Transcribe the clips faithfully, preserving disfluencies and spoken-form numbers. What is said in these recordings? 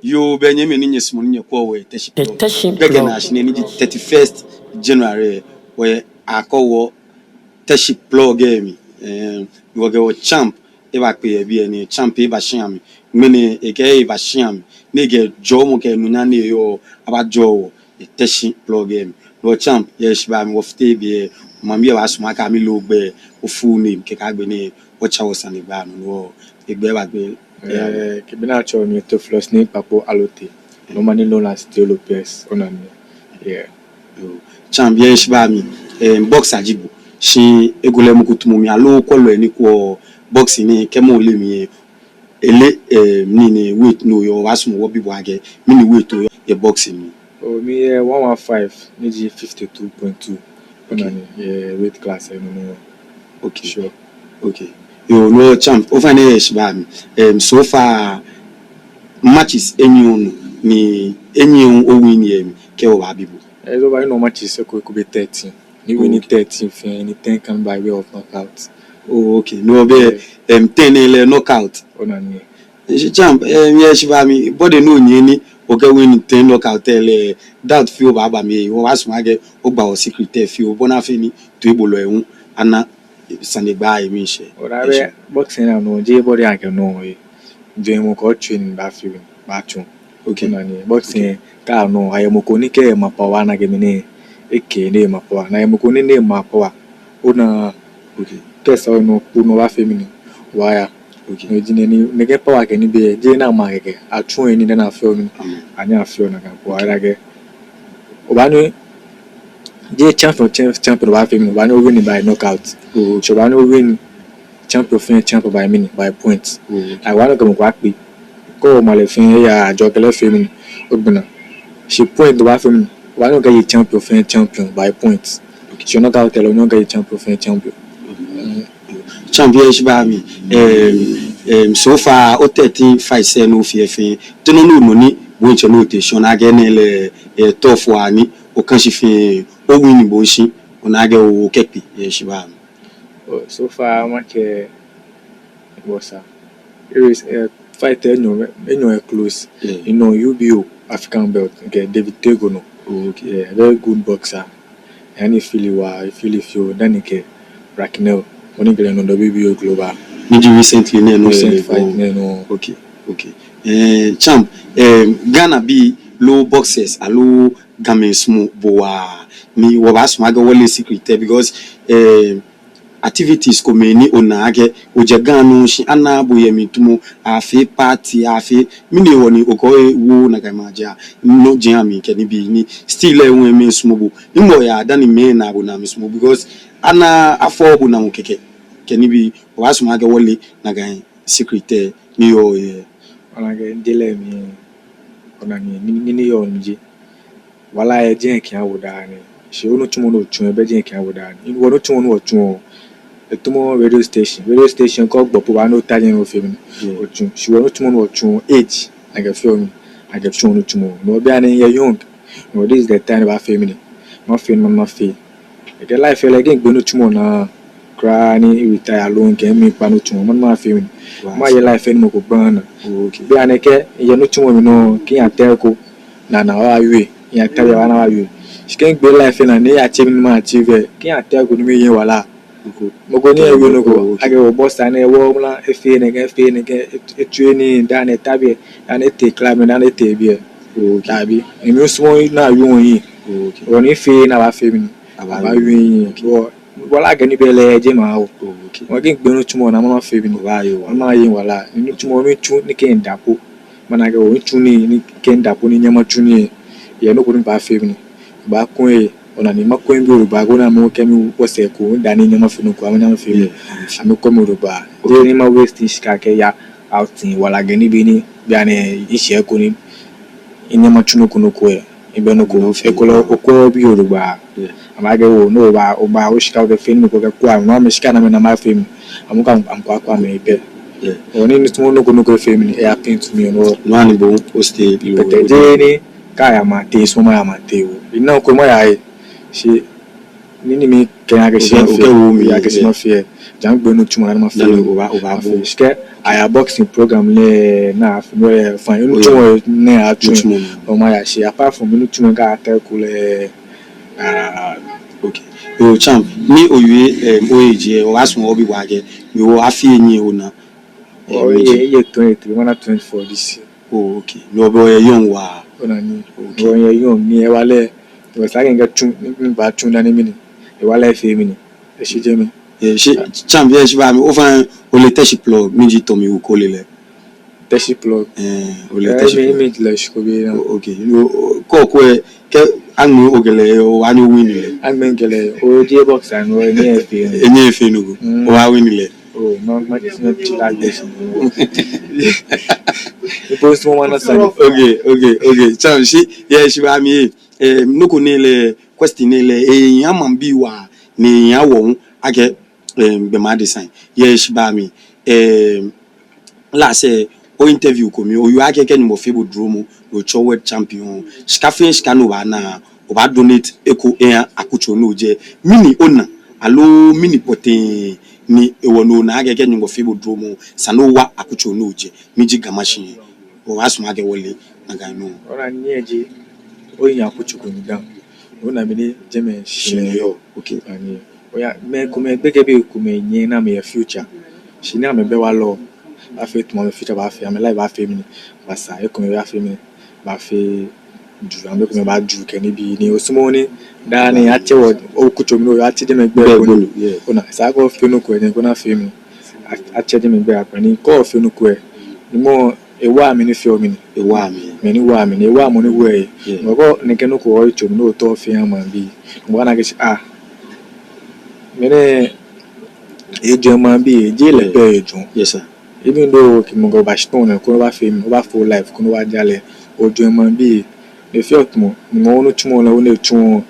Yoo, bɛ nyɛmɛi ni nyɛsumɔɔ ni nyɛkwɛɔ wɔ yɛ Teshie Plug. Teshie Plug. Gbɛkɛ nɛɛ shi nɛɛ ni ji thirty-first January, wɔyɛ Akɔwɔ Teshie Plug lɛ mli. Ɛɛ, wɔkɛ wɔ champ eba kpe yɛ biɛ ni champ eba shia mli. Ŋmɛnɛ ekɛɛ eba shia mli. Ni ekɛ jɔɔmɔ kɛ nunyam ni eyɔɔ aba jɔɔ wɔ yɛ Teshie Plug lɛ mli. No champ, yɛ heshibaa mli wɔfite biɛ, maŋbii baasumɔ akɛ amɛle ogbɛi, o full name kɛkɛ agbɛnɛ wɔtsa wɔ sanegbaa nɔ. No egbɛi ba gbɛ. Ɛɛ, kɛ biɛ ni atsɛɔ mi Theophilus Nii Kpakpo Allotey. No mɛi ni know mi as Teo Lopez, ona mi. Yeah. Yoo. Champ, yɛ heshibaa mli, ɛɛ, boxer ji bo. Shi ekolɛ mɔ ko tamɔ mi aloo kwɛlɔi ni kwɛɔ boxing nɛɛ, kɛ mɔ lɛ mli lɛ, ele, ɛɛ, mɛni weight ni oyɔɔ, wɔbaasumɔ wɔbi bo akɛ mɛni weight oyɔɔ yɛ boxing mli. Oo, miyɛ one one five, ni ji fifty-two point two. Okay. Ona mi, yɛ weight class lɛ nɔ. Okay. Sure. Okay. Yoo, no champ, ofainɛ yɛ heshibaa mli. Ɛɛ, so far matches enyiɛ onɔ, ni enyiɛ owin yɛ mli, kɛ wɔbaabi bo. Ɛɛ, so far minɔ matches eko eko bɛ thirteen. Ni win thirteen fɛɛ, ni ten come by way of knockout. Oh, okay. No bɛ, ɛɛ, ten lɛ knockout. Ona mi. Shi champ, ɛɛ, yɛ heshibaa mli, body ni onyiɛ ni okɛ win ten knockout lɛ, doubt fioo baaba mli, wɔbaasumɔ akɛ ogba wɔ secret lɛ fioo, bɔ ni afee ni toibolɔi hu ana sanegbaa lɛ mli shɛɛ. Ona, bɛ boxing lɛ nɔ, jeee body akɛ nɔ lɛ. Jeee mɔ ko training baafee win, baatsu. Okay. Ona mi, boxing lɛ, kɛ nɔ, ayɛ mɔ ko ni kɛ ema power, ona akɛ mɛni, ekɛ ni ema power, ni ayɛ mɔ ko ni ni ema power. Ona, okay, kɛ esa onɔ kpo nɔ baafee mɛni, obaaya. Okay. No ji nɛɛ ni, nɛkɛ power kɛ nibii lɛ, jeee ni ama kɛkɛ, atsu he nii dani afee mɛni, anyɛ afee nakai po, ona akɛ. Obaanyɛ, jeee champion, champ-, champion baafee mɛni, obaanyɛ owin by knockout. Oh. So obaanyɛ owin champion fɛɛ champion by mɛni, by point. Oh. Like, obaanyɛ okɛ mɔ ko akpe. Kɛ omale fɛɛ, eya ajɔ kɛ lɛ fee mɛni, ogbɛnɛ. Shi point baafee mɛni, obaanyɛ okɛye champion fɛɛ champion by point. Okay. So knockout lɛ, obaanyɛ okɛye champion fɛɛ champion. Mm. Champ, yɛ heshibaa mli, ɛɛ, ɛɛ, so far o thirteen fights lɛ ni ofee fɛɛ, te nɔ ni onɔ ni bo diɛŋtsɛ ni otee shi ona akɛ nɛɛ lɛ, ɛɛ, tough one ni okã shi fɛɛ, owin bo shi, ona akɛ okɛkpe, yɛ heshibaa mli. Oh, so far makɛɛ, boxer, it is, ɛɛ, fight enyɔ, enyɔ close. Yeah. Minɔ U B O African belt kɛ David Tego nɔ. Oh, okay. Yeah, very good boxer. Eha ni efeeli waa, efeeli fioo, dani kɛ Bracknell, mɔ ni kɛ lɛ nɔ W B O Global. Ni ji recently nɛɛ nɔ, recent fight nɛɛ nɔ. Okay, okay. Ɛɛ, champ, ɛɛ, Ghanabii loo boxers aloo Gamɛi sumɔɔ bo waa, ni wɔbaasumɔ akɛ wɔle secret lɛ, because, ɛɛ, activities komɛi ni ona akɛ ojɛ Ga nɔ shi anaaa bo yɛ mli tamɔ, afee party, afee mɛni hewɔ ni okɛɛ ewo nakai maji anɔ jɛmɛ kɛ nibii ni still lɛ hu mɛi sumɔɔ bo. Ni mɔ ya dani mɛi na bo ni amɛsumɔɔ bo, because anaaa afɔ bo namɔ kɛkɛ kɛ nibii, wɔbaasumɔ akɛ wɔle nakai secret lɛ ni yɔɔ yɛ. Ona akɛ jeee lɛ mli, ona ni, ni, ni, ni yɔɔ mli ji. Wala yɛ jɛmɛ kɛha bo daa nɛɛ. Shi onitsumɔ ni otsuɔ lɛ bɛ jɛmɛ kɛha bo daa nɛɛ. Wɔnitsumɔ ni wɔtsuɔ lɛ, etamɔ radio station. Radio station kɛ ogbɔ po obaanyɛ ota jɛmɛ ni ofee mɛni, otsu. Shi wɔnitsumɔ ni wɔtsuɔ lɛ, age akɛfeɔ mɛni, akɛtsuɔ nitsumɔ. No bianɛ miyɛ young. No, this is the time ni mabaafee mɛni, mafee ni mafee. Ekɛ life lɛ, kɛ migbe nitsumɔ naa kwraa ni mi retire aloo mikɛ mimli kpa nitsumɔ, mɛni mafee mɛni, maye life ni mɔ ko baana. Okay. Bianɛ kɛ miyɛ nitsumɔ mli nɔ, kɛ miyata he ko, naa naa wɔyaawie, miyata he ko naa wɔyaawie. Shi kɛ migbe life naa ni miyatsɛ mɛni ma-achieve, kɛ miyata he ko ni miye wala, mɔ ko ni ewie nɔ ko akɛ wɔ boxer nɛɛ, wɔ mla efee nɛkɛ, efee nɛkɛ, etsu nii, daa nɛɛ eta biɛ, daa nɛɛ etee club, daa nɛɛ etee biɛ. Dabi, mi misumɔɔɔ ni mawie. Wɔ ni mifee ni abaafee mɛni, abaawie. Wala kɛ nibii lɛ jɛmɛ oo. Mɔ kɛ migbe nitsumɔ naa, mafee mɛni, maye wala. Nitsumɔ mitsu ni kɛ mida po, mana akɛ oo, mitsu nii ni kɛ mida po ni minyɛŋ matsu nii. Yɛ nɔ ko ni baafee mɛni, baakwɛ. Ona ni makwɛ mibi odogba, koni amɛkɛ mi wɔsɛɛ ko, dani minyɛŋ mafee nɔ ko, amɛnyɛ amɛfee mɛni, amɛkwɛ mi odogba. Jeee ni ma-waste shika kɛya outing wala kɛ nibii ni bianɛ mishɛɛ ko ni minyɛŋ matsu nɔ ko nɔ ko lɛ, mibɛ nɔ ko. Ekolɛ okwɛ obi odogba. Amɛkɛɛ oo, no obaa, obaa oshika okɛfee nii ko kɛkwɛ amɛ, no amɛshika ni amɛna amɛfee mɛni, amɛkɛɛ amɛkwɛ amɛ pɛ. Ni nitsumɔ nɔ ko nɔ ko efee mɛni, e-affect mi nɔ. No hewɔ ni bo o-stay. Bɛ jeee ni kɛ aya maŋ teŋ, misumɔɔɔ maya maŋ teŋ oo. Mina ko maya ee. Shi Ni ni mikɛɛ akɛ shi mafee, akɛ shi mafee. Ja migbe nitsumɔ ni mafee. Shi kɛ aya boxing program lɛ ni afee, mifee nitsumɔ ni atsu. Omaya shi, apart from nitsumɔ ni atɛko lɛ. Ah, okay. Yoo, champ, ni owie, eh, o-age lɛ, obaasumɔ obi bo akɛ, yoo, afii enyiɛ ona. Oye, oye twenty-three, mana twenty-four this year. Oh, okay. Yoo, bo oyɛ young waa. Ona nii. Okay. Oyɛ young, ni hewalɛ, yoo, esa akɛ mikɛ tsu, ni, ni mibatsu dani mɛni. Hewalɛ efee mɛni. Eshi jɛmɛ. Eh, shi, champ, yɛ shi ba mi, ofainɛ, ole Teshie plug, miji tɔ mi wu ko lɛ lɛ. Teshie plug. Eh, ole Teshie plug. Mi, mi lɛ shi ko bi na. Oh, okay. Yoo, kɔkɔɛ, kɛ aŋmɛ okɛ lɛ, obaanyɛ owin lɛ. Aŋmɛ mikɛ lɛ, oje box and o, enyiɛ efee. Enyiɛ efee nɔ ko. Mm. Obaa win lɛ. Oh, no, no, no, no, no. Ipo small man na sani. Okay, okay, okay. Champ, shi, yɛ shi ba mi, eh, nɔ ko ni lɛ, question ni lɛ, eh, eha maŋbii waa, ni eha wɔ hu, akɛ, eh, gbɛ ma de sign. Yɛ shi ba mi, eh, last, eh, o-interview ko mli, owieɔ akɛ kɛ Nyɔŋmɔ fee bo dromɔ, ni otsɔ world champion. Shika fɛɛ shika ni obaana, obaa-donate eko eha akutso ni ojɛ. Mɛni ona, aloo mɛni pɔtɛɛ ni hewɔ ni ona akɛ kɛ Nyɔŋmɔ fee bo dromɔ, esa ni owa akutso ni ojɛ. Miji Ga Mashie. Obaasumɔ akɛ wɔle nakai nɔ. Ona nii eji, oyiŋ akutso ko ni da. Ona mɛni jɛmɛ shi ni yɔɔ. Okay. Ani, oya, mɛi komɛi, gbekɛbii komɛi nyɛɛɛ ni amɛye future. Shi ni amɛbɛ walɔ, baafee tamɔ amɛ future baafee, amɛ life baafee mɛni, baasa, ekomɛi baafee mɛni, baafee juu, amɛ ekomɛi baaju kɛ nibii ni osumɔɔ ni daa nɛɛ atsɛ wɔ, okutso mli nɔ, atsɛ jɛmɛ gbɛi gbɛi bɔ ni. Bɔ ni, yeah. Ona, esa akɛ ofee nɔ ko ni koni afee mɛni, a-, atsɛ jɛmɛ gbɛi akpa ni kɛ ofee nɔ ko lɛ, ni mɔ ewa mɛi ni feɔ mɛni. Ewa mɛi. Mɛi ni wa mɛi, ewa mɔ ni wo lɛ. Yeah. Mɔ ko nɛkɛ nɔ ko oyitso mli ni otao ofee oha maŋbii. Mɔ ko ana akɛ shi, ah, mɛni, ejwɛŋ maŋbii, ejeee lɛ pɛ ejwɛŋ. Yes, sir. Even though kɛ mɔ ko ba shikpɔŋ nɔ, koni obaafee mɛni, obaafee o-life, koni obaaja lɛ, ojwɛŋ maŋbii. Ni efeɔ tamɔ, ni mɔ onitsumɔ lɛ, onitsumɔ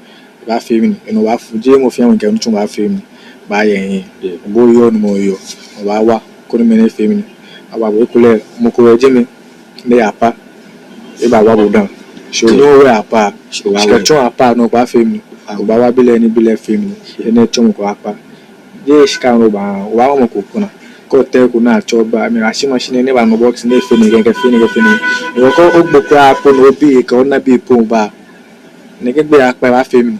baafee mɛni, enɔ baafu, jeee mɔ fɛɛ mɔ kɛ onitsumɔ baafee mɛni, baaya hiɛ. Yeah. Bo oyɔɔ ni mɔ yɔɔ, obaawa, koni mɛni efee mɛni, awa bo. Ekolɛ mɔ ko yɛ jɛmɛ, ni eya apa, ebaawa bo dã. Shi onyɛŋ oya apa, shi kɛ otsɔ apa nɔ obaafee mɛni, obaawa bi lɛ ni bi lɛ fee mɛni, enɛ tsɔɔ mɔ ko apa. Jeee shika nɔ obaa, obaawa mɔ ko kona. Kɛ otee ko ni atsɔ ba, mɛi ashi machine ni eba nɔ box ni efee nɛkɛ, efee nɛkɛ, efee nɛkɛ. Hewɔ kɛ ogbo kwraa po ni obi kɛ onabi po ba, nɛkɛ gbɛi akpa baafee mɛni.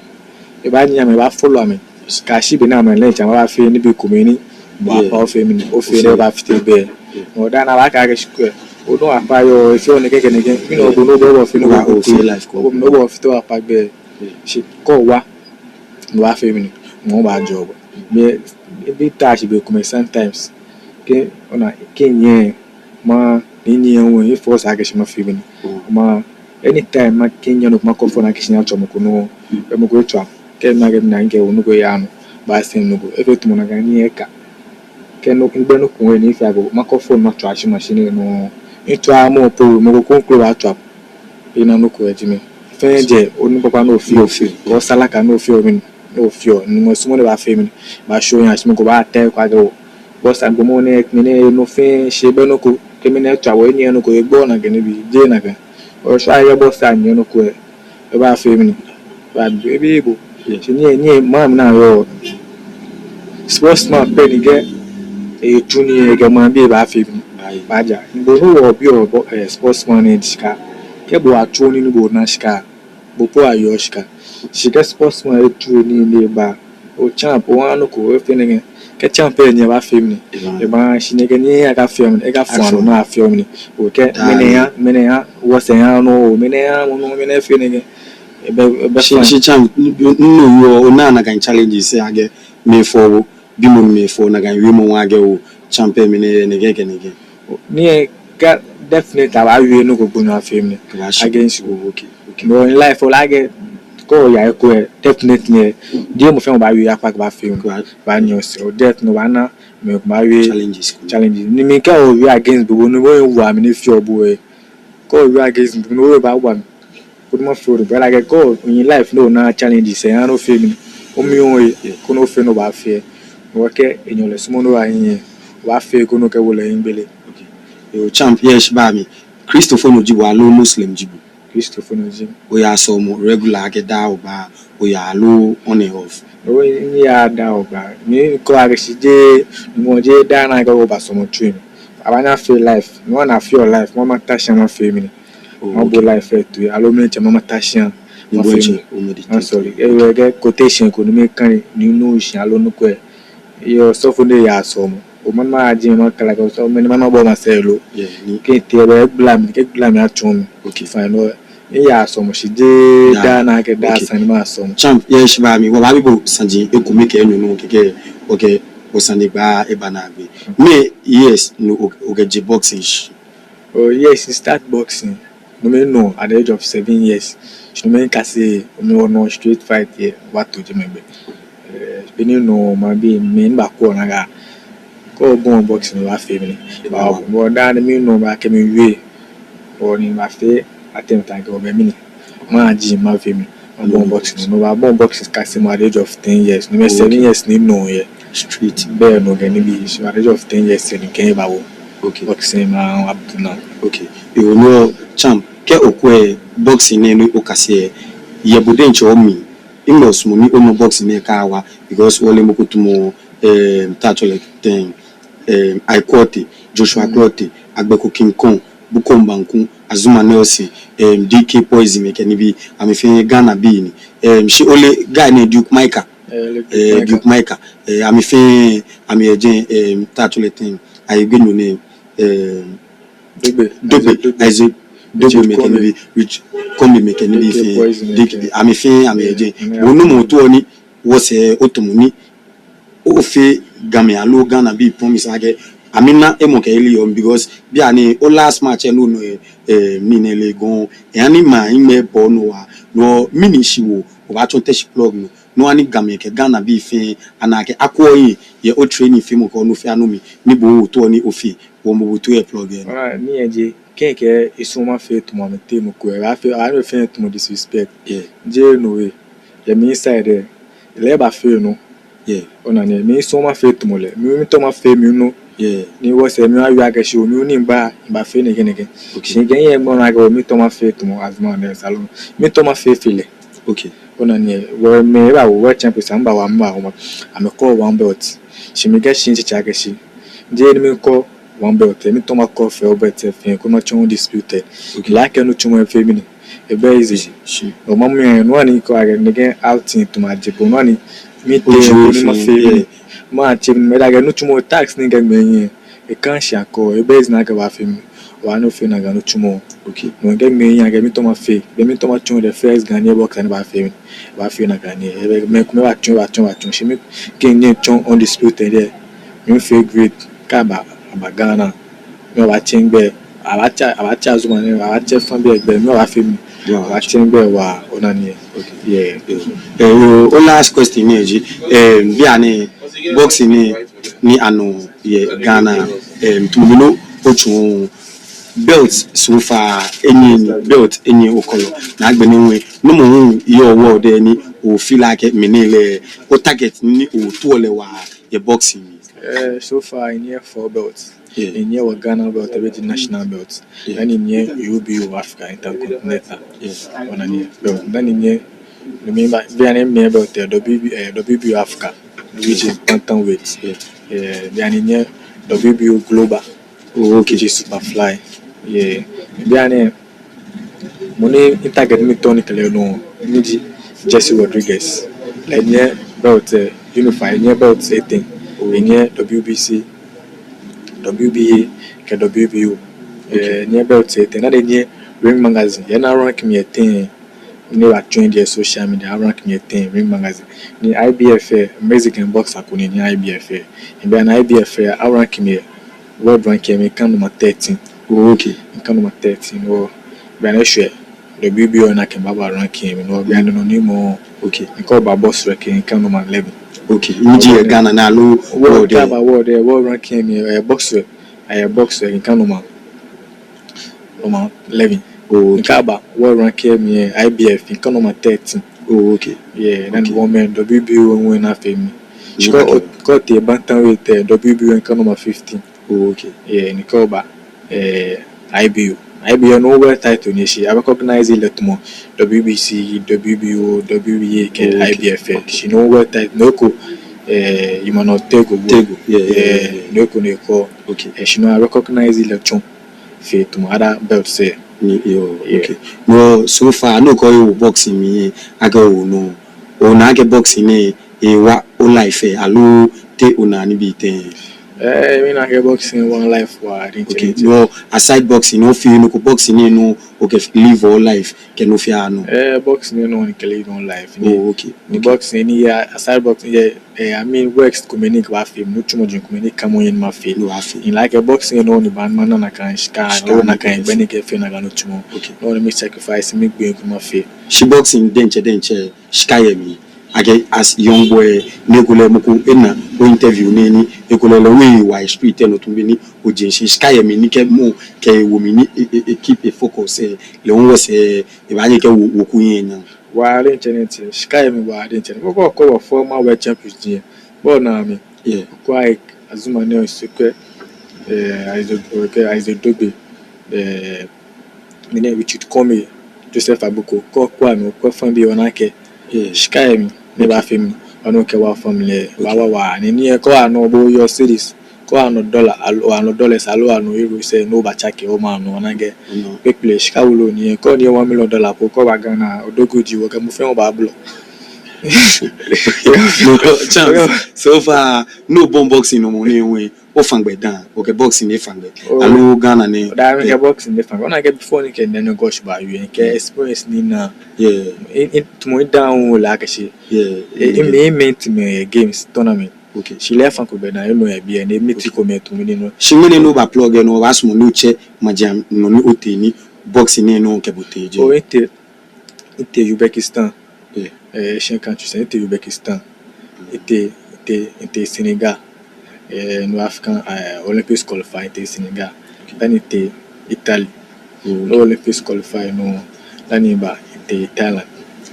Ebaanyiɛ amɛ, ebaa-follow amɛ. Kɛyashi be ni amɛle tsɛ, amɛbaafee nibii komɛi ni bo apa ofee mɛni, ofee ni ebaafite bɛ. Ni odaa ni abaakɛɛ akɛ shi kwɛ, onɔ apa yɔɔ, efeɔ nɛkɛ kɛ nɛkɛ. Mɛni obɔ ni obɔ, obɔ fee ni obɔ, ofee life ko. Obɔ ni obɔ fite apa gbɛ. Shi kɛ owa, obaafee mɛni, mɔ baajɔɔ bo. Be, ebi ta shi be komɛi sometimes. Kɛ, ona, kɛ nyɛ, ma, ni nyɛ hu, efɔɔ sa akɛ shi mafee mɛni. Ma, anytime makɛ nyɛ nɔ ko makɔ phone akɛ shi nyɛtswa mɔ ko nɔ. Be mɔ ko etswa. Kɛ makɛɛ mi nakai nɔ ko yaa nɔ. Baasend nɔ ko. Efee tamɔ nakai ni eka. Kɛ nɔ, ngbɛ nɔ ko ni efee abo, makɔ phone matswa shi machine nɔ. Mitswa mɔ po, mɔ ko kroko baatswa. Ena nɔ ko eji mɛi. Fɛɛ jɛ, onukpa ni ofeɔ. Ni ofeɔ. Kɛ osalaka ni ofeɔ mɛni, ni ofeɔ. Ni mɔ sumɔɔ ni ebaafee mɛni, baashɔ ohiɛ shi mɔ ko baatee ko akɛ oo, boss, agbɛnɛ nɛɛ, mɛni nɔ fɛɛ, shi ebɛ nɔ ko, kɛ mɛni etswa bo, enyiɛ nɔ ko, egbɔ nakai nibii, jeee nakai. Oshwa yɛ boss anyiɛ nɔ ko lɛ, ebaafee mɛni, ebaabi, ebi bo. Shi nyɛ, nyɛ, maŋ mli nɛɛ yɔɔ. Sportsman pɛ ni kɛ etsu nii kɛ maŋbii baafee mɛni, baaja. Bo nɔ wɔbiɔ, eh, sportsman ni shika. Kɛ bo atsu nii ni bo ona shika, bo po ayɔɔ shika. Shi kɛ sportsman etsu nii ni eba, o champ, oha nɔ ko, efee nɛkɛ. Kɛ champ lɛ nyiɛ baafee mɛni, ebaashi nɛkɛ ni akafee mɛni, akafo nɔ ni afee mɛni. Okɛɛ mɛni ha, mɛni ha, wɔsɛɛ ha nɔ, mɛni ha, mɔ nɔ, mɛni efee nɛkɛ. Ebɛ, ebɛ fine. Shi champ, nɔ yɔɔ, ona nakai challenges akɛ mɛi fɔɔ bo, bimɔ ni mɛi fɔɔ nakai wiemɔ hu akɛ oo, champ mɛni nɛkɛ kɛ nɛkɛ. Ni ka definitely abaawie nɔ ko gbonyo afee mɛni against bo. Okay, okay. But in life, ole akɛ kɛ oya he ko lɛ, definitely, jeee mɔ fɛɛ mɔ baawie akpa kɛbaafee mɛni, baanyiɛ osɛɛ. O definitely obaana mɛi komɛi baawie challenges. Challenges. Ni mɛi kɛ owie against bo, bo ni bo wa mɛi ni feɔ bo lɛ. Kɛ owie against bo, bo ni baawa mɛi. Koni mafee o, but like, kɛ in life ni ona challenges lɛ, ha ni ofee mɛni, omli ohe, koni ofee nɔ ni obaafee. Okɛɛ enyɔ lɛ sumɔɔ ni oya hiɛ, obaafee koni okɛ wo lɛ hiɛ gbele. Okay. Yoo, champ, yɛ shi ba mi. Kristofonyo ji bo aloo Muslim ji bo? Kristofoi nɔ ji. Oyaa sɔlemɔ regular akɛ daa oba, oyaa aloo on and off? Oo, miyaa daa oba. Mikɛɔ akɛ shi jeee, mɔ jeee daa nɛɛ akɛ oba sɔlemɔ tsui mli. Abaanyɛ afee live. Mɔ ni afeɔ live, mɔ mata shi mafee mɛni. Oh, mabo okay. Live lɛ toi, aloo mɛni tsɛ mata shi. Mafee mɛni. Oh, sorry. Ewe kɛ quotation ko ni mikane ni no shi aloo no kwɛ. Yoo, osɔfo ni yaa sɔlemɔ. Omama aji ma kala ka osɔfo mɛni mama bɔ ma sɛ lo. Yeah, ni. Kɛ te bɛ gbla mi, kɛ gbla mi atsɔɔ mi. Okay. Fine, no. Miyaa sɔlemɔ shi jeee daa nɛɛ akɛ daa sane masɔlemɔ. Champ, yɛ shi ba mi, wɔbaabi bo saji ekome kɛ enyɔ nɔ kɛkɛ, okay, bo sane gba eba naagbee. Mɛɛ years ni o, okɛjɛ boxing shishi? Oh, yes, I start boxing. No mli no at the age of seven years. Shi no mli mikase, no mli wɔnɔ street fight yɛ, wɔto jɛmɛ gbɛ. Eh, be ni no mabi, mɛi ni bakwɛɔ naa akɛ, kɛ obɔi boxing lɛ obaafee mɛni. Ba, bɔ daa ni minu akɛ miwie. Bɔ ni mafee attempt akɛ obɛ mɛni. Maji mafee mɛni. Mabɔi boxing. No mibabɔi boxing kasemɔ at the age of ten years. No mli seven years ni no yɛ. Street. Bɛ no kɛ nibii. So at the age of ten years ni kɛ ba wo. Okay. Boxing ma up to now. Okay. Yoo, no champ. Kɛ okwɛ boxing nɛɛ ni okase, yɛ bo diɛŋtsɛ omli, mɛɛ osumɔɔ ni onɔ boxing nɛɛ kɛ awa, because wɔle mɔ ko tamɔ, eh, Tacholek ten, eh, Ike Quartey, Joshua Clottey, Agbeko King Kong, Bukom Banku, Azumah Nelson, eh, D K Poison, mɛi kɛ nibii, amɛfɛɛ Ghanabii ni. Eh, shi ole guy nɛɛ Duke Micah. Eh, Duke Micah. Eh, amɛfɛɛ, amɛyɛ jɛi, eh, Tacholek ten, ayi gbɛnyo nɛɛ, eh, Dogbe. Dogbe. Isaac Dogbe, mɛi kɛ nibii, Richie Commey mɛi kɛ nibii fɛɛ. D K Poison, amɛfɛɛ, amɛyɛ jɛi. Bo onumɔ otaoɔ ni wɔsɛɛ otamɔ ni ofee Gamɛi aloo Ghanabii promise akɛ amɛna hemɔkɛyeli yɛ omli, because bianɛ o last match lɛ no nɔ, eh, eh, ni nɛ lɛ gɔŋ, eh, ani ma imɛ bɔ no wa, no mɛni shiwoo obaatsɔ Teshie Plug nɔ, no ani Gamɛi kɛ Ghanabii fɛɛ ana akɛ akwɛ oyiŋ yɛ o training feemɔ kɛ onɔ fɛɛ nɔ mli, ni bo otaoɔ ni ofee. Wɔmiibo bo toi yɛ Plug lɛ nɔ. Ona, ni eji, kɛ mikɛɛ misumɔɔ mafee tamɔ mɛi ni tamɔ ko, ebaafee, ebaafee tamɔ disrespect. Yeah. Jeee no way. Yɛ mi side lɛ, lɛ ebaafee no. Yeah. Ona ni, misumɔɔ mafee tamɔ lɛ. Mi, mitaoɔ mafee minɔ. Yeah. Ni wɔsɛɛ mi awie akɛ shi o, mi ni mba, mibafee nɛkɛ nɛkɛ. Okay. Shi kɛ minyɛ mɔ ni akɛ o, mitaoɔ mafee tamɔ Azumah Nelson aloo. Mitaoɔ mafee fe lɛ. Okay. Ona ni, wɔ mɛi bawo, wɔ champions, amɛbawo, amɛbawo, amɛkɔ one belt. Shi mikɛɛ shi mitsɛ akɛ shi. Jeee ni mikɔ one belt, mitaoɔ makɔ fɛo belt fɛɛ, koni matsɔ undisputed. Okay. Lɛ akɛ nitsumɔ efee mɛni. Ebɛ easy. Shi. O mamu ya, no ani kɔ akɛ, nɛkɛ outing tamɔ aje bo, no ani. Mitee, koni mafee mɛni. Matsɛ mɛi da akɛ nitsumɔ task ni kɛ mɛi yɛ. Ekã shi akɔ, ebɛ easy ni akɛ obaafee mɛni. Obaanyɛ ofee nakai nitsumɔ. Okay. No kɛ mɛi yɛ akɛ mitaoɔ mafee. Be mitaoɔ matsɔ the first Ghanaian boxer ni baafee mɛni. Baafee nakai ni. Ebɛ mɛi komɛi baatsɔ, baatsɔ, baatsɔ. Shi mi kɛ minyɛ mitsɔ undisputed lɛ. Mifee great. Kɛ aba, aba Ghana. Mibaatsɛ migbɛi. Abaatsɛ, abaatsɛ Azumah nɛɛ, abaatsɛ fã bii agbɛi. Mibaafee mɛni. Yeah. Abaatsɛ migbɛi waa, ona ni. Okay. Yeah. Eh, o, o last question nɛɛ ji, eh, bianɛ boxing nɛɛ ni anɔ yɛ Ghana, eh, tamɔ bɔ ni otsɔɔ belt so far, enyɛ belt enyɛ okɔlɔ. Ni agbɛnɛ hu, no mɔ hu yɔɔ world lɛ ni o feel like mɛni lɛ, o target ni otaoɔ lɛ waa yɛ boxing. Eh, so far, minyɛ four belts. Yeah. Minyɛ wɔ Ghana belt, ebɛ ji national belt. Yeah. Dani minyɛ U B U Africa Intercontinental. Yeah. Ona ni belt. Dani minyɛ, no mli ba, bianɛ minyɛ belt, eh, W B, eh, W B U Africa, which is bantamweight. Yeah. Eh, bianɛ minyɛ W B U Global, oh, okay, which is superfly. Yeah. Bianɛ mɔ ni mi target ni mitaoɔ ni mikɛ lɛ anɔ, ni ji Jesse Rodriguez. Lɛ minyɛ belt, eh, unified, minyɛ belt etɛ. Oh. Minyɛ W B C, W B A, kɛ W B O. Okay. Eh, minyɛ belt etɛ. Dani minyɛ Ring Magazine. Yɛ ni a rank mi yɛ ten. Ni wɔtrend yɛ social media, a rank mi yɛ ten, Ring Magazine. Ni I B F lɛ, Mexican boxer ko ni, ni I B F lɛ. Bianɛ I B F lɛ, a rank mi yɛ, world rank lɛ, mikã number thirteen. Oh, okay. Mikã number thirteen, oh. Bianɛ eshwɛ, W B O ni akɛba, ba rank mi, no, bianɛ no ni mɔ. Okay. Mikɛba boxrec lɛ, mikã number eleven. Okay. Ni ji yɛ Ghana nɛɛ aloo world lɛ? Kɛba world lɛ, world rank mi, eh, boxrec, eh, boxrec, mikã number number eleven. Oh, okay. Mikɛba world rank mi yɛ I B F, mikã number thirteen. Oh, okay. Yeah, then okay. Women, W B O women afee mi. Kɛ otee bantamweight, eh, W B O mikã number fifteen. Oh, okay. Yeah, ni kɛ oba, eh, I B U. I B F ni world title ni shi, a recognize lɛ tamɔ W B C, W B O, W B A kɛ I B F. Shi ni world title, nɔ ko, eh, ima nɔ tego. Tego, yeah, yeah, yeah. Nɔ ko nɔ ko. Okay. Eh, shi ni a recognize lɛ tsɔ fe tamɔ other belt sɛɛ. Ni, yo, okay. No, so far, nɔ ko ewo boxing mli, akɛ onɔ, ona akɛ boxing nɛɛ ewa o life, aloo te ona nibii tɛŋŋ? Eh, mina akɛ boxing wa life waa, I think. Okay, no, aside boxing, no feel nɔ ko boxing nɛɛ nɔ, okɛ live o life, kɛ nɔ fɛɛ nɔ. Eh, boxing nɛɛ nɔ ni kɛ live o life. Oh, okay. Ni boxing nɛɛ ya, aside boxing nɛɛ ya, eh, I mean, works komɛi ni kɛ baafee, nitsumɔ ji komɛi ni kɛ mɔ yɛ ni mafee. No, afee. Ni like boxing nɛɛ nɔ ni baa ni mana nakai shika, nakai gbɛ ni kɛfee nakai nitsumɔ. Okay. Nɔ ni mi sacrifice, migbee ko mafee. Shi boxing diɛŋtsɛ, diɛŋtsɛ, shika yɛ mli. Akɛ as young boy, ni ekolɛ mɔ ko ena o interview nɛɛ ni ekolɛ lɛ ewa spirit nɔ tamɔ bɔ ni ojeŋ shi shika yɛ mli ni kɛ mɔ kɛ ewo mli ni e, e, e keep e focus, eh, lɛ hu wɔsɛɛ, ebaanyɛ ekɛ wo, wo ku yɛ naa. Waa diɛŋtsɛ ni ntsi, shika yɛ mli waa diɛŋtsɛ ni. Kɔkɔ kɔkɔ former world champions ji, bɔ naa mi. Yeah. Kwai Azumah nɛɛ, Sekou, eh, Isaac, okay, Isaac Dogboe, eh, mɛni, Richard Commey, Joseph Agbeko, kɛ okwɛ amɛ, okwɛ fã biɛ, ona akɛ, yeah, shika yɛ mli, ni baafee mli, ona akɛ wa family, okay, wa, wa, wa, ni ni kɛ oha nɔ bo your series, kɛ oha nɔ dollar, aloo oha nɔ dollars, aloo oha nɔ euros, eh, ni obaatsake, omaŋ nɔ, ona akɛ, no, kpekple shika wulu ni, kɛ ni one million dollar po, kɛ oba Ghana, odogo ji, okɛ mɔ fɛɛ mɔ baabolɔ. No, chance. So far, no bomb boxing nɔ mɔ ni we. Ofã gbɛ dã, okɛ boxing nɛɛ fã gbɛ. Oh. Aloo Ghana nɛɛ. Daa mi kɛ boxing nɛɛ fã gbɛ. Ona akɛ before ni kɛ nɛɛ nɔ gosh ba yue, kɛ experience ni na. Yeah. In, in, tamɔ in down wo la kɛ shi. Yeah. E, in, in, in main team, eh, games tournament. Okay. Shi lɛ fã ko gbɛ dã, enɔ yɛ biɛ, ni mi ti ko mi tamɔ ni nɔ. Shi mɛni nɔ baa plug nɔ, baasumɔ ni otsɛ, maji nɔ ni otee ni boxing nɛɛ nɔ kɛ bo tee jɛi. Oh, etee, etee Uzbekistan. Yeah. Eh, Asian countries, etee Uzbekistan, etee, etee, etee Senegal, eh, no African, eh, Olympics qualify, etee Senegal, okay, dani etee Italy, oh, okay, no Olympics qualify, no, dani eba, etee Thailand,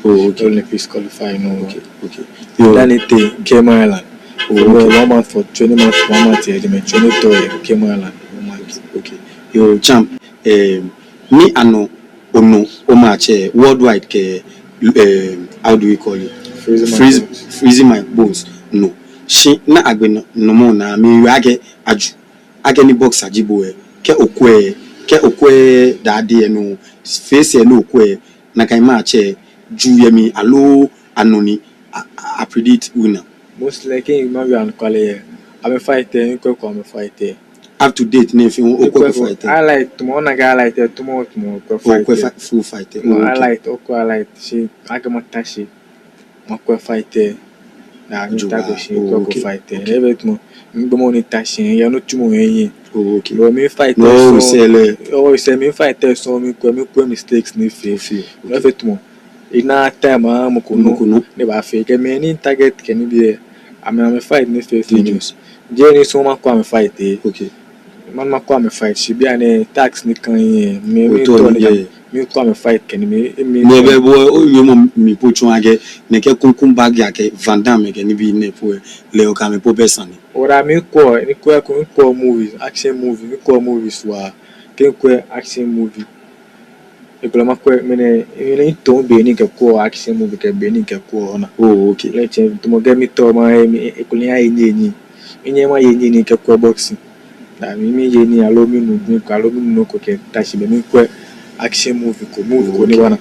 oh, okay, no Olympics qualify, no, okay, okay, yo, dani etee Cayman Island, oh, okay, one month for training, month, one month, eh, training to, eh, Cayman Island, one month. Okay, yo, champ, eh, ni anɔ onɔ, o match, eh, worldwide kɛ, eh, how do we call it? Freezing my bones. Freezing my bones. No. Shi na agbe nɔ, nɔ mɔ naa mi yɔɔ akɛ aju. Akɛ ni boxer ji bo, eh. Kɛ okwɛ, kɛ okwɛ that day, eh, no. Face, eh, ni okwɛ. Nakai match, eh, ju yɛ mli, aloo anɔ ni, a, a, a predict winner. Mostly, kɛ maya anɔkwale, amɛ fight, eh, mikwɛko amɛ fight, eh. Up to date, nɔ fɛɛ, okwɛko fight, eh. Highlight, tamɔ, ona akɛ highlight, eh, tamɔ, tamɔ, okwɛ fight, eh. Okwɛ full fight, eh. Oh, okay. Highlight, okwɛ highlight, shi, akɛ mata shi, makwɛ fight, eh. Naa, mitako shi, oh, mikwɛko fight, eh. Okay. Ebe tamɔ, migbɔmɔ ni ta shi, ya nitsumɔ yɛ. Oh, okay. Bɔ mi fight, no, sɛɛ lɛ. Oh, sɛɛ mi fight, sɛɛ mikwɛ, mikwɛ mistakes ni mifee. Fee, okay. Ebe tamɔ. Ina time, ah, mɔ ko nɔ. Mɔ ko nɔ. Ni baafee kɛ mɛi ni target kɛ nibii, amɛ, amɛ fight ni fee finish. Jeee ni sɔŋŋ makwɛ amɛ fight, eh. Okay. Mɛni makwɛ amɛ fight, shi bianɛ task ni kã yɛ, mi, mi otɔ ni, yeah, mikwɛ amɛ fight kɛ ni mi, mi. Nɛɛ bɛ bo, onyɛmɔ mi po tsɔɔ akɛ, nɛkɛ kunkun bag akɛ, Van Damme kɛ nibii nɛɛ po, lɛ okɛ amɛ po bɛ sane. Ora mikwɛ, mikwɛ, mikwɛ movies, action movies, mikwɛ movies waa, kɛ mikwɛ action movie. Ekolɛ makwɛ, mɛni, mɛni, mitɔ̃ be ni mikɛkwɛɔ action movie kɛ be ni mikɛkwɛɔ, ona. Oh, okay. Lɛ tsɛ, tamɔ kɛ mitɔ̃ ma, eh, mi, ekolɛ miyaye nii, nii. Minyɛŋ maye nii ni mikɛkwɛ boxing. Naa mi, miye nii, aloo minu, mi, aloo minu nɔ ko kɛta shi, bɛ mikwɛ action movie ko, movie ko ni, okay, bɔ ni.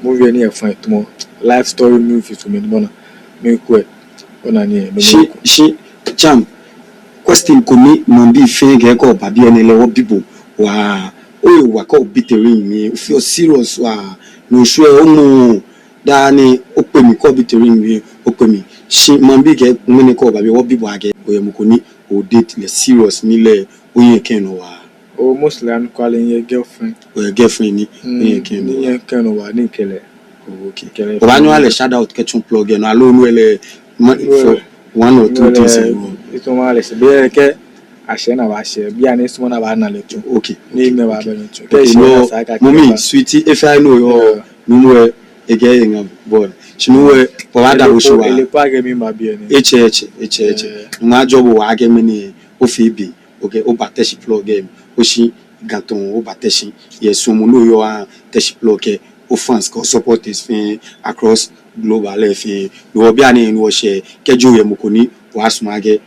Movie ni efã tamɔ life story movie ko mli ni bɔ ni. Mikwɛ. Ona nii, no. Shi, shi, champ, question ko ni maŋbii fɛɛ kɛɛ kɛ oba biɛ nɛɛ lɛ wɔbi bo waa, oyiwaladɔŋŋ kɛ obi the ring mli, ofeɔ serious waa, no sure omo, dani okpɛ mli kɛ obi the ring mli, okpɛ mli. Shi maŋbii kɛɛ ŋmɛnɛ kɛ oba biɛ wɔbi bo akɛ, oyɛ mɔ ko ni o date lɛ serious ni lɛ, oyɛ kɛ enɔ waa. Oh, mostly anɔkwale, miyɛ girlfriend. Oyɛ girlfriend ni, mm, miyɛ kɛ enɔ waa. Miyɛ kɛ enɔ waa ni mikɛ lɛ. Oh, okay. Mikɛ lɛ. Obaanyɛ oha lɛ shout out kɛtsɔ plug nɔ, aloo nɔ lɛ, ma, no, for one or two things, eh, no. It's normal, it's be kɛ ashɛ naa baashɛ, bianɛ sumɔ naa baana lɛ tsɔ. Okay. Ni mɛi baabɛ lɛ tsɔ. Okay, kɛ no, esa akɛ mɔ mi, sweetie, if I know your, yeah, number, ekɛ eŋa bɔ. Shi no, obaada bo shi waa. Ele po akɛ miba biɛ nɛɛ. Etsɛ, etsɛ, etsɛ, etsɛ. Eh. Ŋa jɔ bo waa akɛ mɛni, ofee bi. Okay, oba Teshie Plug Game. Oshi Ga tɔŋŋ oba Teshie, yɛ suɔmɔ ni oyɔɔ oha Teshie Plug kɛ o fans kɛ o supporters fɛɛ across global lɛ fɛɛ. No hewɔ bianɛ ni wɔshɛ, kɛji oyɛ mɔ ko ni obaasumɔ akɛ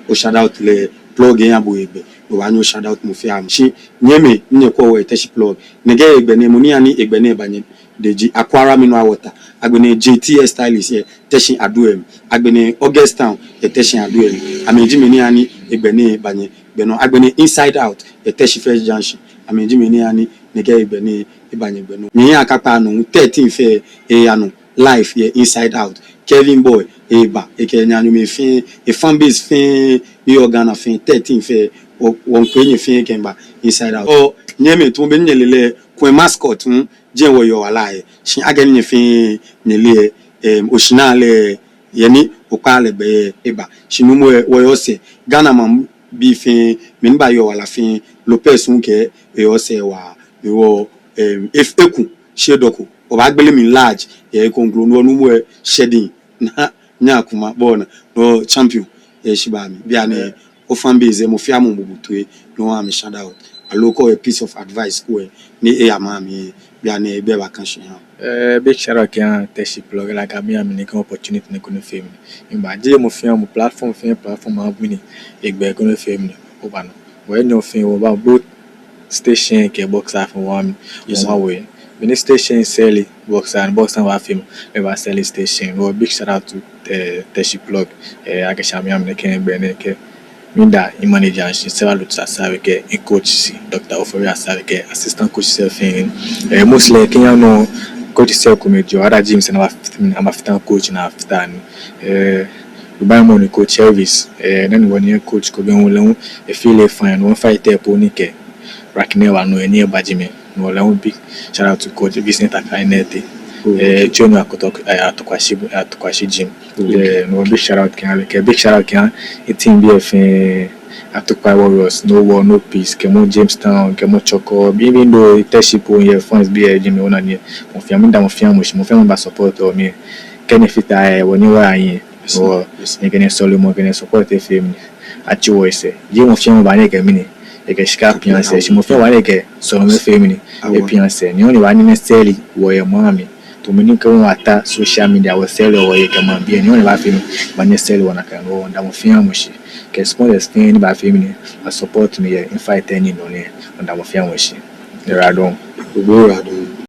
o shout out lɛ, Plug eha bo hegbɛ, no obaanyɛ o shout out mɔ fɛɛ mɔ. Shi nyɛmimɛi ni nyɛkwɛɔ wɔ yɛ Teshie Plug, nɛkɛ hegbɛ nɛɛ, mɔ ni ha ni hegbɛ nɛɛ ba nyɛdɛŋ ji Aquara Mineral Water, agbɛnɛ J T S Stylist yɛ Teshie Aduem, agbɛnɛ August Town yɛ Teshie Aduem, amɛji mɛi ni ha ni hegbɛ nɛɛ ba nyɛgbɛ nɔ, agbɛnɛ Inside Out yɛ Teshie First Junction, amɛji mɛi ni ha ni nɛkɛ hegbɛ nɛɛ eba nyɛgbɛ nɔ. Nyɛhiɛ akakpa nɔ, thirteen fɛɛ eya nɔ live yɛ Inside Out. Kevin Boy eba, ekɛ enanemɛi fɛɛ, e fan base fɛɛ ni yɔɔ Ghana fɛɛ, thirteen fɛɛ, wɔ, wɔmiikwɛ nyɛ fɛɛ kɛmiiba Inside Out. Oo, nyɛmimɛi, tamɔ bɔ ni nyɛle lɛ, Kwɛ Mascot hu, jɛi wɔyɔɔ wala yɛ. Shi akɛ nyɛ fɛɛ nyɛle lɛ, em, oshinaa lɛ, yɛ ni okpa lɛ gbɛ lɛ eba. Shi nuumo lɛ, wɔyɛ osɛɛ, Ghana maŋbii fɛɛ, mɛi ni baayɔɔ wala fɛɛ, Lopez hu kɛ eyɛ osɛɛ waa, hewɔ, em, ef-, eku, shi edɔko, obaagbele mli large, yɛ ekoŋklo, no nuumo lɛ, shɛ din, na, nyɛ akuma, bɔ ni, no champion, yɛ shi ba mi, bianɛ, o fan base, mɔ fɛɛ mɔ miibo bo toi, no oha mi shout out. Aloo kɛ oyɛ piece of advice ko lɛ, ni eya ma mi, bianɛ, be ba kan shi ha. Eh, big shout out kɛha Teshie Plug, like, abi ami nɛkɛ opportunity nɛɛ koni mifee mli. Mba, jeee mɔ fɛɛ mɔ, platform fɛɛ platform abu ni, hegbɛ koni mifee mli, oba nɔ. Wɔ enyɔ fɛɛ, wɔba both station kɛ boxer fɛɛ wɔ ami, wɔma wɔ. Mɛni station sell boxer, ni boxer baafee mli, lɛ ebaa sell station. Wɔ big shout out to, eh, Teshie Plug, eh, akɛ shi ami ami nɛkɛ hegbɛ nɛɛ kɛ. Miida mi manager shi, Sarah Lut Asare kɛ mi coach shi, Doctor Ofori Asare kɛ assistant coach shi fɛɛ. Eh, mostly kɛ yaa nɔ coach shi komɛi ji other gyms ni amɛbafite, amɛbafite coach ni afite ni. Eh, Dubai Money coach Elvis, eh, nɔ ni wɔnyɛ coach ko bɛ hu lɛ hu, efee lɛ fine, wɔmiifight po ni kɛ ranking nɛɛ wa nɔ, ni eba gym. No lɛ hu big shout out to coach Vincent Akai Nete. Eh, Chonyo Akoto, eh, Atokwashi, Atokwashi gym. Eh, no big shout out kɛha lɛ, kɛ big shout out kɛha mi team bii fɛɛ, Atokpai Warriors, No War, No Peace, kɛɛmɔ Jamestown, kɛɛmɔ Chorkor, even though Teshie po yɛ fans bii yɛ gym, ona nyɛ, mɔ fɛɛ, miida mɔ fɛɛ mɔ shi, mɔ fɛɛ mɔ ba support mi. Kɛ nyɛfata he, wɔnyɛ wɔya hiɛ. Wɔ, nyɛkɛ nyɛsɔlemɔ, kɛ nyɛsupport efee mli. Atsi wɔ sɛɛ. Jeee mɔ fɛɛ mɔ baaha ni ekɛ mɛni, ekɛ shika apia sɛɛ. Shi mɔ fɛɛ mɔ baaha ni ekɛ sɔlemɔ efee mɛni, epia sɛɛ. Ni wɔnyɛ wɔbaaha ni wɔsell wɔhe yɛ maŋ mli. Tamɔ bɔ ni kɛ wɔta social media wɔsell wɔhe kɛ maŋbii, ni wɔnyɛ wɔbaafee mli, wɔbaanyɛ wɔsell wɔ nakai. Wɔmiida mɔ fɛɛ mɔ shi. Kɛ sponsors fɛɛ ni baafee mli, basupport mi yɛ mifight nɛɛ nɔ nɛɛ. Wɔmiida mɔ fɛɛ mɔ shi. Oyiwaladɔŋŋ. Oyiwaladɔŋŋ.